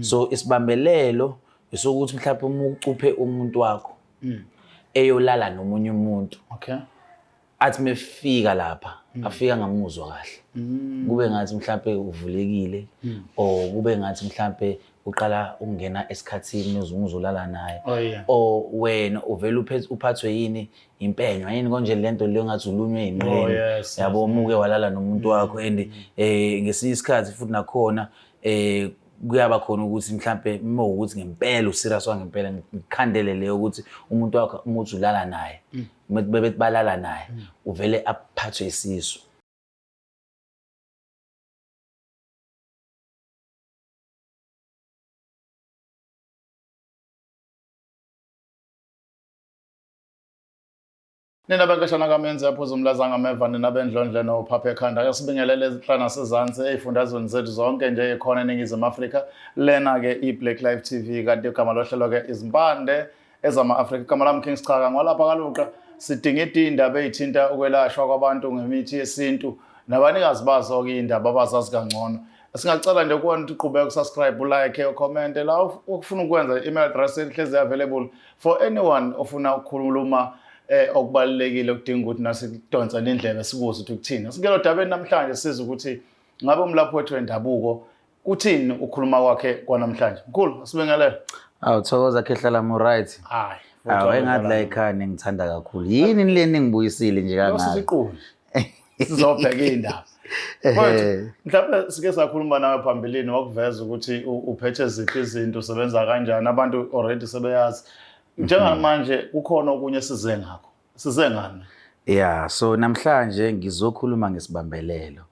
So isibambelelo esokuthi mhlawumbe uma ucuphe umuntu wakho eyolala nomunye umuntu. Athi mefika lapha afika ngamuzwa kahle. Kube ngathi mhlawumbe uvulekile or kube ngathi mhlawumbe uqala ukungena esikhathini uzolala naye. Or wena uvela uphathwe yini impenywa yini konje lento leyo ngathi ulunywe yinqeni. Yabo umuke walala nomuntu wakho and ngesinye isikhathi futhi nakhona kuyaba khona ukuthi mhlambe uma ukuthi ngempela userious wangempela ngikhandele leyo ukuthi umuntu wakho uma uthi ulala naye bebethi balala naye uvele aphathwe isisu. Nina benkeshana kaMenzi yaphuza umlaza ngameva nina bendlondle nophapha ekhanda. Ake sibingelele ezinhla nasezansi ey'fundazweni zethu zonke nje ekhona eNingizimu Afrika. Lena-ke i-Black Life TV kanti igama lohlelo-ke izimpande ezama-Afrika. Igama lami King Schaka ngwalapha kaLuqa sidingida iy'ndaba ey'thinta ukwelashwa kwabantu ngemithi yesintu nabanikazi bazo-ke iy'ndaba abazazi kangcono. Singacela nje kuwena ukuthi uqhubeke usubscribe, ulike, ucommente la ufuna ukwenza i-email address ihlezi available for anyone ofuna ukukhuluma okubalulekile okudinga ukuthi nasidonsa nendlebe sibuze ukuthi ukuthini. Singelo dabeni namhlanje sizwe ukuthi ngabe umlaphi wethu wendabuko kuthini ukukhuluma kwakhe kwanamhlanje. Mkhulu, asibingelele. Awu thokoza khehla lami right. Hayi. Awu engathi la ekhaya ningithanda kakhulu. Yini le ningibuyisile nje kangaka? Siqulu. Sizobheka indaba. Mfowethu, mhlawumbe sike sakhuluma nawe phambilini wakuveza ukuthi uphethe ziphi izinto, usebenza kanjani, abantu already sebeyazi. Njengamanje kukhona okunye size ngakho. Size ngani? Yeah, so namhlanje ngizokhuluma ngesibambelelo.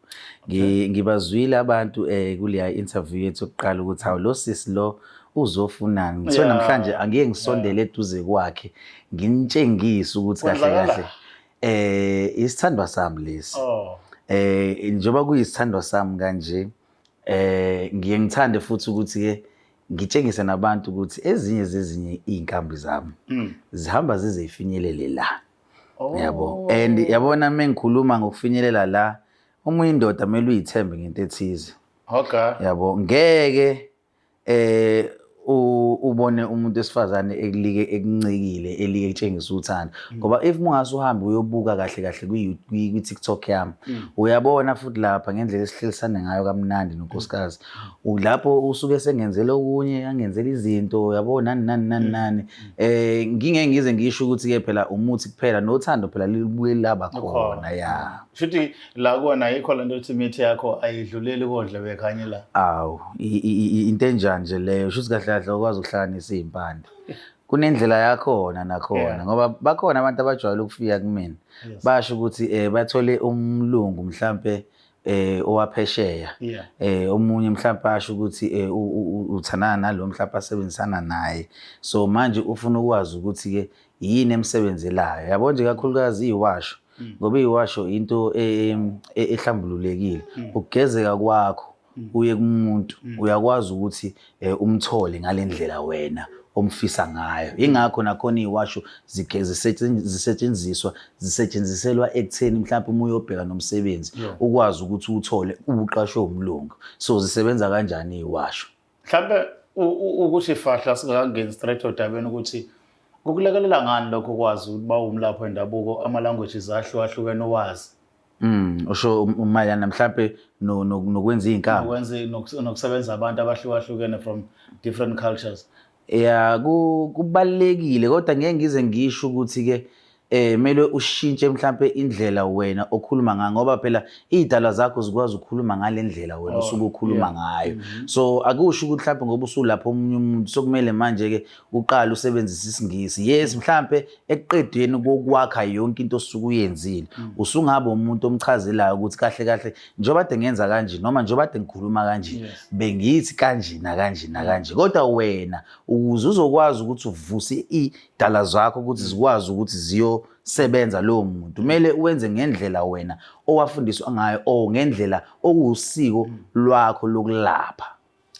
Ngibazwile abantu kuleya interview yethu yokuqala ukuthi hawu lo sisi lo uzofunani. So namhlanje angeke ngisondele eduze kwakhe nginitshengise ukuthi kahle kahle isithandwa sami lesi. Njengoba kuyisithandwa sami kanje ngiye ngithande futhi ukuthi ke ngitshengise nabantu ukuthi ezinye zezinye izinkambi zami zihamba zize ifinyelele la. Yabo. And yabona mengikhuluma ngokufinyelela la, uma uyindoda kumele uyithembe ngento ethize. Yabo, ngeke ubone umuntu wesifazane ekulike ekuncikile elike etshengisa uthando ngoba if ungase uhambe uyobuka kahle kahle kwi TikTok yami uyabona futhi lapha ngendlela esihlelisane ngayo kamnandi nonkosikazi lapho usuke sengenzela okunye angenzela izinto yabo nani nani nani nani ngingeke ngize ngisho ukuthi ke phela umuthi kuphela nothando phela libuye laba khona ya. Shuthi la kuwena ayikho lento yokuthi imithi yakho ayidluleli kondlebe ekhanye la. Awu, into enjani nje leyo? Shuthi kahle kahle ukwazi ukuhlanganisa iy'mpande. Kunendlela yakhona nakhona ngoba bakhona abantu abajwayele ukufika kumina basho ukuthi bathole umlungu mhlampe owaphesheya omunye mhlawumbe asho ukuthi uthandana nalo mhlawumbe asebenzisana naye so manje ufuna ukwazi ukuthi ke yini emsebenzelayo yabo nje kakhulukazi iwasho ngoba iwasho into ehlambululekile ukugezeka kwakho uye kumuntu uyakwazi ukuthi umthole ngalendlela wena omfisa ngayo. Ingakho nakhona iziwasho zisetshenziswa zisetshenziselwa ekutheni mhlawumbe uma uyobheka nomsebenzi ukwazi ukuthi uthole ubuqashwe umlungu. So zisebenza kanjani iziwasho? Mhlawumbe ukuthi fahla singakangeni straight odabeni ukuthi kukulekelela ngani lokho ukwazi ukuthi bawumlaphi wendabuko ama languages ahlukahlukene uwazi. Usho mayelana mhlambe nokwenza izinkambi. Nokwenza nokusebenza abantu abahlukahlukene from different cultures. Yeah, kubalekile kodwa ngeke ngize ngisho ukuthi ke mele ushintshe mhlambe indlela wena okhuluma ngayo ngoba phela izidalwa zakho zikwazi ukukhuluma ngalendlela wena osuke ukhuluma ngayo. So akusho ukuthi mhlambe ngoba usulapha omunye umuntu sokumele manje ke uqale usebenzise isiNgisi. Yes, mhlambe ekuqedeni kokwakha yonke into osuke uyenzile usungaba umuntu omchazelayo ukuthi kahle kahle njengoba kade ngenza kanje noma njengoba kade ngikhuluma kanje bengithi kanje nakanje nakanje, kodwa wena ukuze uzokwazi ukuthi uvuse idala zakho ukuthi zikwazi ukuthi ziyosebenza lowo muntu kumele uwenze ngendlela wena owafundiswa ngayo or ngendlela okuwusiko lwakho lokulapha.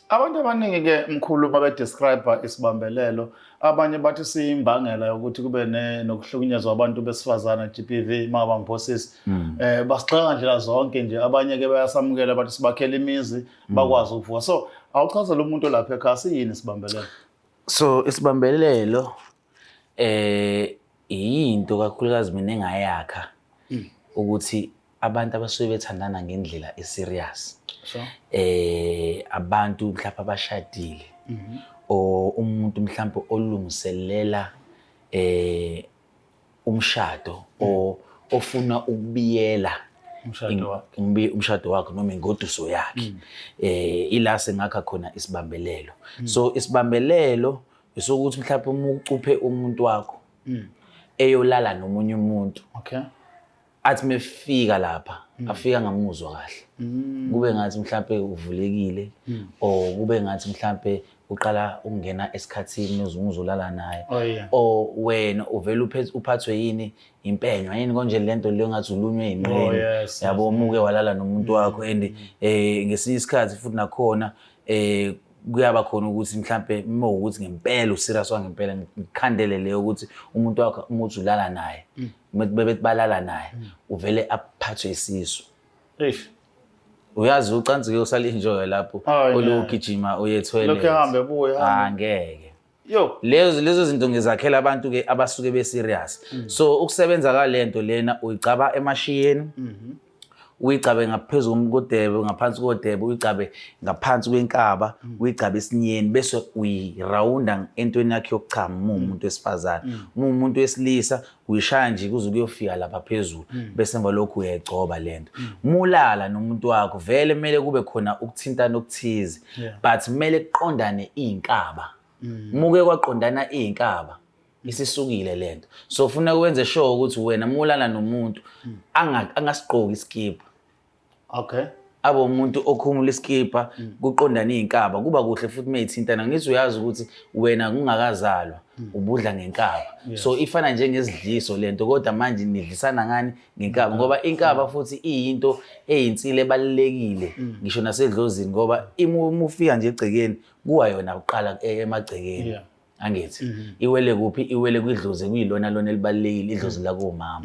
Abantu abaningi ke mkhulu babe-describe isibambelelo, abanye bathi siyimbangela yokuthi kube nokuhlukunyezwa abantu besifazane, GBV, uma bangiphosisi. Basigxeka ndlela zonke nje, abanye ke bayasamukela bathi sibakhela imizi bakwazi ukuvuka. So Awuchazele umuntu olapha ekhaya, siyini isibambelelo? So isibambelelo yinto kakhulukazi mina engayakha ukuthi abantu abasuke bethandana ngendlela e-serious, abantu mhlawumbe abashadile or umuntu mhlawumbe olungiselela umshado or ofuna ukubiyela umshado wakhe, umshado wakhe noma ingoduso yakhe, ila sengakha khona isibambelelo. So isibambelelo isokuthi mhlawumbe uma ucuphe umuntu wakho eyolala nomunye umuntu, athi mefika lapha afika ngamuzwa kahle, kube ngathi mhlambe uvulekile or kube ngathi mhlambe uqala ukungena esikhathini uzolala naye, or wena uvele uphathwe yini impenywa yini konje lento leyo ngathi ulunywe yinqeni, yabo, umuke walala nomuntu wakho. And ngesinye isikhathi futhi nakhona kuyaba khona ukuthi mhlambe uma ukuthi ngempela userious wangempela, ngikhandele leyo ukuthi umuntu wakho uma uthi ulala naye, bebethi balala naye, uvele aphathwe isisu. Eish. Uyazi ucansi ke usali-enjoy lapho olugijima uye toilet. Lokhu ehambe ebuye, ahambe. Angeke. Yo. Lezo zinto ngizakhela abantu ke abasuke be serious. So ukusebenza kalento lena uyigcaba emashiyeni. Uyigcabe ngaphezulu kodebe, ngaphansi kodebe, uyigcabe ngaphansi kwenkaba, uyigcabe esinyeni, bese uyirawunda entweni yakhe yokuchama uma umuntu wesifazane. Uma umuntu wesilisa uyishaya nje kuze kuyofika lapha phezulu, bese emva lokhu uyayigcoba lento. Mulala nomuntu wakho vele kumele kube khona ukuthintana okuthize, but kumele kuqondane iy'nkaba. Muke kwaqondana iy'nkaba isisukile lento. So ufuna wenze sure ukuthi wena mulala nomuntu angasigqoki iskipa. Abe umuntu okhumula iskipa, kuqondane iy'nkaba, kuba kuhle futhi meyithintana. Ngithi uyazi ukuthi wena kungakazalwa ubudla ngenkaba. So ifana njengezidliso lento, kodwa manje nidlisana ngani? Ngenkaba, ngoba inkaba futhi iyinto eyinsila ebalulekile ngisho nasedlozini, ngoba uma ufika nje egcekeni kuwa yona kuqala emagcekeni. Angithi iwele kuphi? Iwele kwidlozi, kuyilona lona elibalulekile, idlozi lakomama,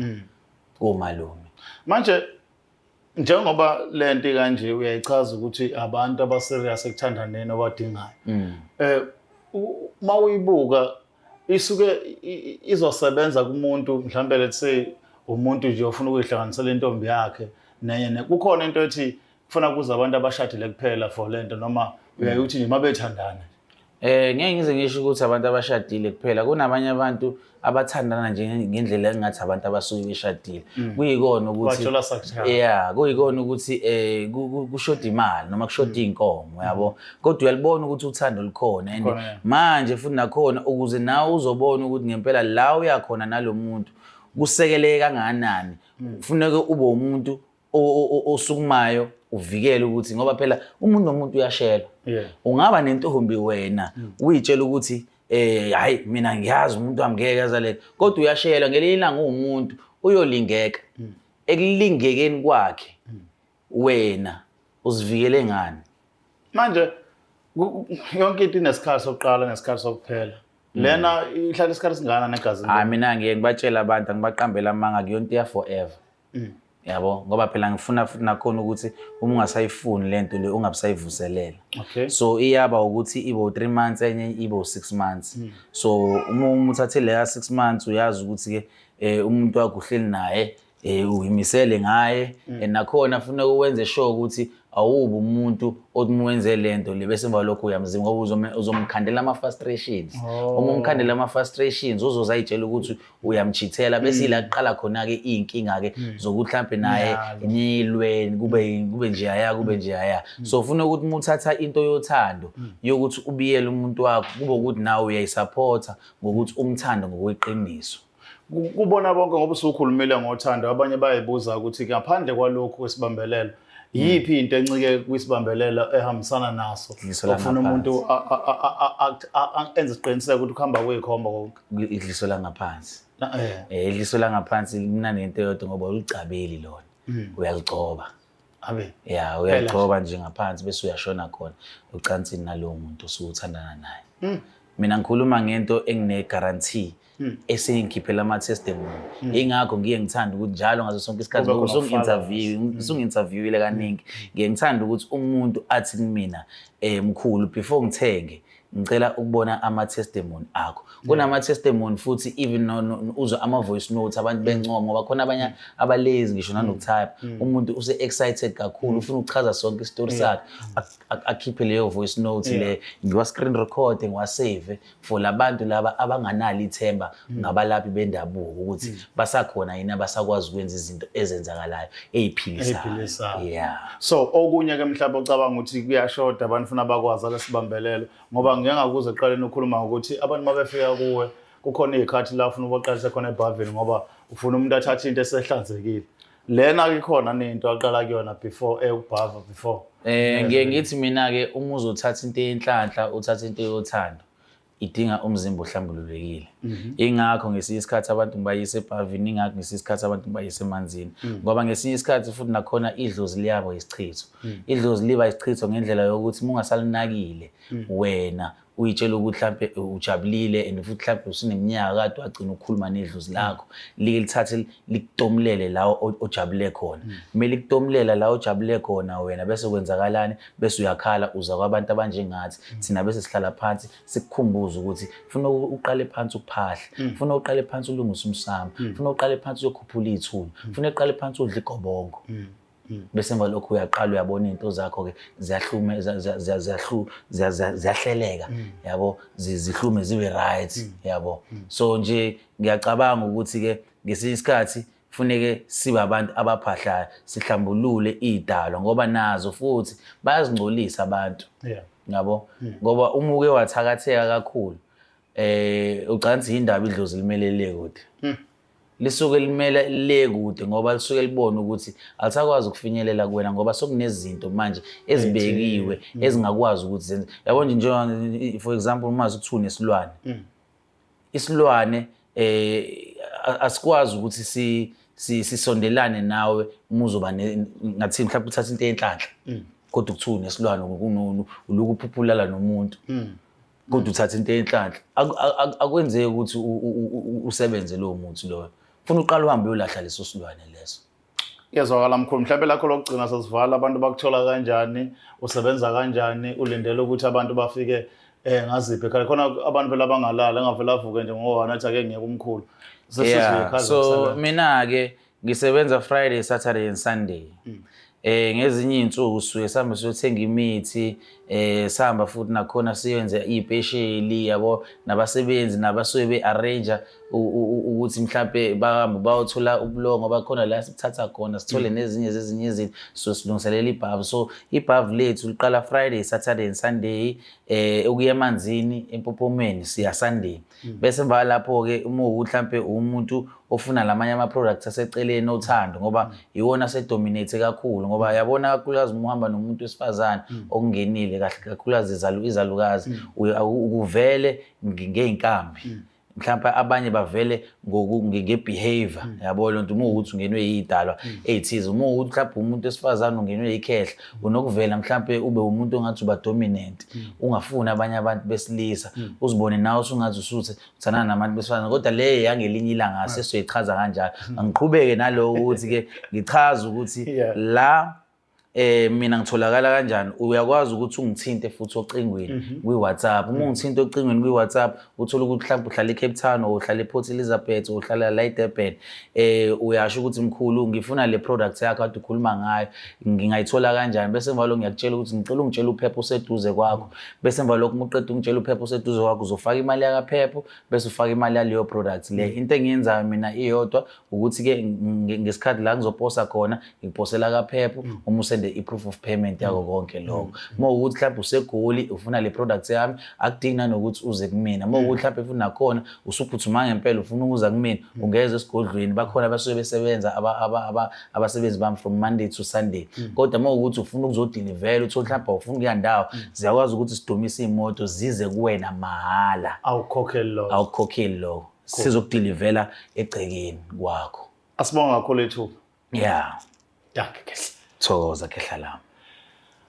komalume. Manje njengoba lento kanje uyayichaza ukuthi abantu abaserious ekuthandaneni abadingayo, uma uyibuka isuke izosebenza kumuntu mhlambe let's say umuntu nje ofuna ukuyihlanganisela intombi yakhe nenye, kukhona into ethi kufuna kuze abantu abashadile kuphela for lento, noma uyaye uthi nje mabethandana? Ngeke ngize ngisho ukuthi abantu abashadile kuphela, kunabanye abantu abathandana nje ngendlela engathi abantu abasuke beshadile. Kuyikona ukuthi Wathola sakuthanda. Yeah, kuyikona ukuthi kushoda imali noma kushoda inkomo, yabo. Kodwa uyalibona ukuthi uthando lukhona, and Khona, yeah. manje futhi nakhona ukuze nawe uzobona ukuthi ngempela la uyakhona nalomuntu kusekeleke kangakanani. Kufuneka ube umuntu osukumayo uvikele ukuthi, ngoba phela umuntu nomuntu uyashelwa. Ungaba nentombi wena uyitshela ukuthi hayi mina ngiyazi umuntu wami ngeke azalele, kodwa uyashelwa ngelinye ilanga uwumuntu uyolingeka. Ekulingekeni kwakhe wena uzivikele ngani? Manje yonke into inesikhathi sokuqala nesikhathi sokuphela. Lena ihlala isikhathi singana negazini? Hayi, mina ngiye ngibatshela abantu, angibaqambela amanga, kuyonto ya forever. Yabo, ngoba phela ngifuna futhi nakhona ukuthi uma ungasayifuni lento le ungabusayivuselela. So iyaba ukuthi ibo 3 months, enye ibo 6 months. So uma uthathe leya 6 months uyazi ukuthi ke umuntu wakho uhleli naye, uyimisele ngaye, and nakhona funeka uwenze sure ukuthi awubi umuntu othi uma wenze lento le bese emva lokho uyamzima, ngoba uzomkhandela ama-frustrations. Uma umkhandela ama-frustrations uzoze ayitshela ukuthi uyamchithela, bese ila kuqala khona-ke iy'nkinga-ke zokuthi mhlampe naye nilwe, kube nje aya, kube nje aya. So ufuna ukuthi uma uthatha into yothando yokuthi ubiyele umuntu wakho, kube ukuthi nawe uyayisaphotha ngokuthi umthande ngokweqiniso. Kubona bonke, ngoba usukhulumile ngothando, abanye bayayibuza ukuthi ngaphandle kwalokhu kwesibambelelo yiphi into encike kwisibambelelo ehambisana naso, Idliso ofuna langaphansi. umuntu enze isiqiniseko ukuthi kuhamba kuyikhomba konke? Idliso langaphansi. Na. Idliso langaphansi limnandi ngento eyodwa, ngoba ulicabeli lona, uyaligcoba. Abe. Ya, uyaligcoba nje ngaphansi bese uyashona khona ucansini nalowo muntu osuke uthandana naye. Mina ngikhuluma ngento engine guarantee esengikhiphela ama testimony. Ingakho ngiye ngithanda ukuthi njalo ngaso sonke isikhathi Kube ngoba khona usungi-interview, usungi-interviewile kaningi. Ngiye ngithanda ukuthi umuntu athi kumina, mkhulu, before ngithenge ngicela ukubona ama-testimony akho. Kunama-testimony futhi, even uzwe ama-voice notes abantu bencoma, ngoba khona abanye abalezi ngisho nanokutype. Umuntu use-excited kakhulu, ufuna ukuchaza sonke isitori sakhe, akhiphe leyo voice note le, ngiwa-screen record, ngiwasave for labantu laba abanganalo ithemba ngabalaphi bendabuko ukuthi basakhona yini, abasakwazi ukwenza izinto ezenzakalayo ey'philisayo. Ey'philisayo. Yeah. So okunye ke mhlawumbe ocabanga ukuthi kuyashoda, abantu funa bakwazi, ake sibambelele, ngoba ngike ngakuze ekuqaleni ukhuluma ngokuthi abantu uma befika kuwe kukhona iy'khathi la ufuna ubaqalise khona ebhavini, ngoba ufuna umuntu athathe into esehlanzekile. Lena ikhona nento aqala kuyona before eyokubhava, before? Ngiye ngithi mina ke, uma uzothatha into yenhlanhla, uthatha into yothando, idinga umzimba ohlambululekile. Ingakho ngesinye isikhathi abantu ngibayise ebhavini, ingakho ngesinye isikhathi abantu ngibayise emanzini, ngoba ngesinye isikhathi futhi nakhona idlozi liyaba isichitho. Idlozi liba isichitho ngendlela yokuthi uma ungasalinakile wena, uyitshela ukuthi mhlampe ujabulile and futhi mhlampe usuneminyaka kade wagcina ukukhuluma nedlozi lakho, like lithathe likutomulele la ojabule khona. Kumele likutomulela la ojabule khona wena, bese kwenzakalani? Bese uyakhala, uza kwabantu abanjengathi thina, bese sihlala phansi sikukhumbuze ukuthi funa uqale phansi ukuphahla, funa uqale phansi ulungise umsamo, funa uqale phansi uyokhuphula iy'thuna, funa uqale phansi udle igobongo. Bese emva lokho uyaqala uyabona iy'nto zakho-ke ziyahlume, ziyahleleka, yabo, zihlume zibe right, yabo. So nje ngiyacabanga ukuthi-ke ngesinye isikhathi funeke sibe abantu abaphahlayo, sihlambulule iy'dalwa, ngoba nazo futhi bayazingcolisa abantu, yabo, ngoba uma uke wathakatheka kakhulu, ucansi indaba, idlozi limele le kude, lisuke limele le kude, ngoba lisuke libona ukuthi alisakwazi ukufinyelela kuwena, ngoba sokunezinto manje ezibekiwe ezingakwazi ukuthi zenze, yabo nje. Njengoba, for example, uma kuthiwa unesilwane, isilwane asikwazi ukuthi sisondelane nawe uma uzoba ngathi mhlawumbe uthatha into yenhlanhla, kodwa kuthiwa unesilwane, uloku uphuphulala nomuntu kodwa uthatha into yenhlanhla, akwenzeki ukuthi usebenze lowo muthi loyo. Funa uqale uhambe uyolahla leso silwane leso. Iyazwakala, mkhulu. Mhlawumbe lakho lokugcina sesivala, abantu bakuthola kanjani, usebenza kanjani, ulindele ukuthi abantu bafike ngaziphi ekhaya? Khona abantu phela abangalala, engavele avuke nje ngo-1 athi ake ngiyeke umkhulu. Sesizwe ekhaya. So mina-ke ngisebenza Friday, Saturday and Sunday. Ngezinye iy'nsuku sisuke sihambe siyothenga imithi, sihamba futhi nakhona siyenze iy'pesheli, yabo, nabasebenzi nabasuke be-arrange ukuthi mhlampe bahambe bayothola ubulongo bakhona la sibuthatha khona, sithole nezinye zezinye izinto, so silungiselela ibhavu. So ibhavu lethu liqala Friday, Saturday and Sunday. Ukuya emanzini empophomeni siya Sunday. Bese emva lapho-ke, uma uwukuthi mhlampe umuntu ofuna lamanye ama-products aseceleni othando, ngoba iwona asedominate kakhulu, ngoba yabona, kakhulukazi uma uhamba nomuntu wesifazane okungenile kahle, kakhulukazi izalukazi, ukuvele ngey'nkambi, mhlawumbe abanye bavele nge-behavior, yabo lento. Uma ukuthi ungenwe yidalwa ey'thize, uma ukuthi mhlawumbe umuntu wesifazane ungenwe yikhehla, unokuvela mhlawumbe ube umuntu ongathi uba dominant, ungafuni abanye abantu besilisa, uzibone nawe usungathi usuthe uthandana nabantu besifazane. Kodwa leyo yangelinye ilanga, sesizoyichaza kanjalo. Angiqhubeke naloko ukuthi-ke ngichaze ukuthi la mina ngitholakala kanjani. Uyakwazi ukuthi ungithinte futhi ocingweni kwi-WhatsApp. Uma ungithinta ocingweni kwi-WhatsApp, uthola ukuthi mhlawumbe uhlala e-Cape Town or uhlala e-Port Elizabeth or uhlala la eDurban, uyasho ukuthi, "Mkhulu, ngifuna le product yakho kade ukhuluma ngayo, ngingayithola kanjani?" Bese emva lokho ngiyakutshela ukuthi ngicela ungitshele uphepha oseduze kwakho. Bese emva lokho, uma uqeda ungitshela uphepha oseduze kwakho, uzofaka imali yakaphepho, bese ufaka imali yaleyo product le. Into engiyenzayo mina iyodwa, ukuthi-ke ngesikhathi la ngizoposa khona, ngikuposela kaphepho uma usende i-proof of payment yako konke lokho. Uma ukuthi mhlawumbe useGoli, ufuna le product yami, akudingi nanokuthi uze kumina. Uma ukuthi mhlawumbe futhi nakhona usuphuthuma ngempela, ufuna ukuza kumina, ungeza esigodlweni, bakhona abasuke besebenza abasebenzi bami from Monday to Sunday. Kodwa uma ukuthi ufuna ukuzodilivela, uthole mhlawumbe awufuni ukuya ndawo, ziyakwazi ukuthi sidumise iy'moto zize kuwena mahhala. Awukhokheli lokho? Awukhokheli lokho, sizokudilivela egcekeni kwakho. Asibonga kakhulu ithuba. Yeah. Dankie, Khehla. Thokoza, khehla lami.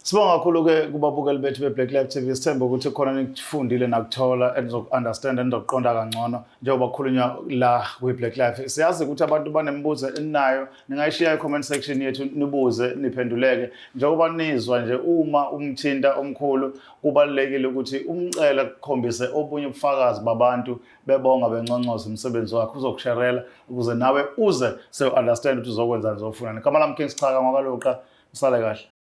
Sibonga kakhulu-ke kubabukeli bethu be-Black Life TV. Sithembe ukuthi khona nikufundile nakuthola enizoku-understand, enizokuqonda kangcono njengoba kukhulunywa la kwi-Black Life. Siyazi ukuthi abantu banemibuzo eninayo, ningayishiya i-comment section yethu, nibuze, niphenduleke. Njengoba nizwa nje, uma umthinta omkhulu, kubalulekile ukuthi umcele kukhombise obunye ubufakazi babantu bebonga, benconcoza umsebenzi wakhe, uzokusherela ukuze nawe uze sewu-understand ukuthi uzokwenzani, uzofunani. Igama lami King Sichaka ngwakaluqa, usale kahle.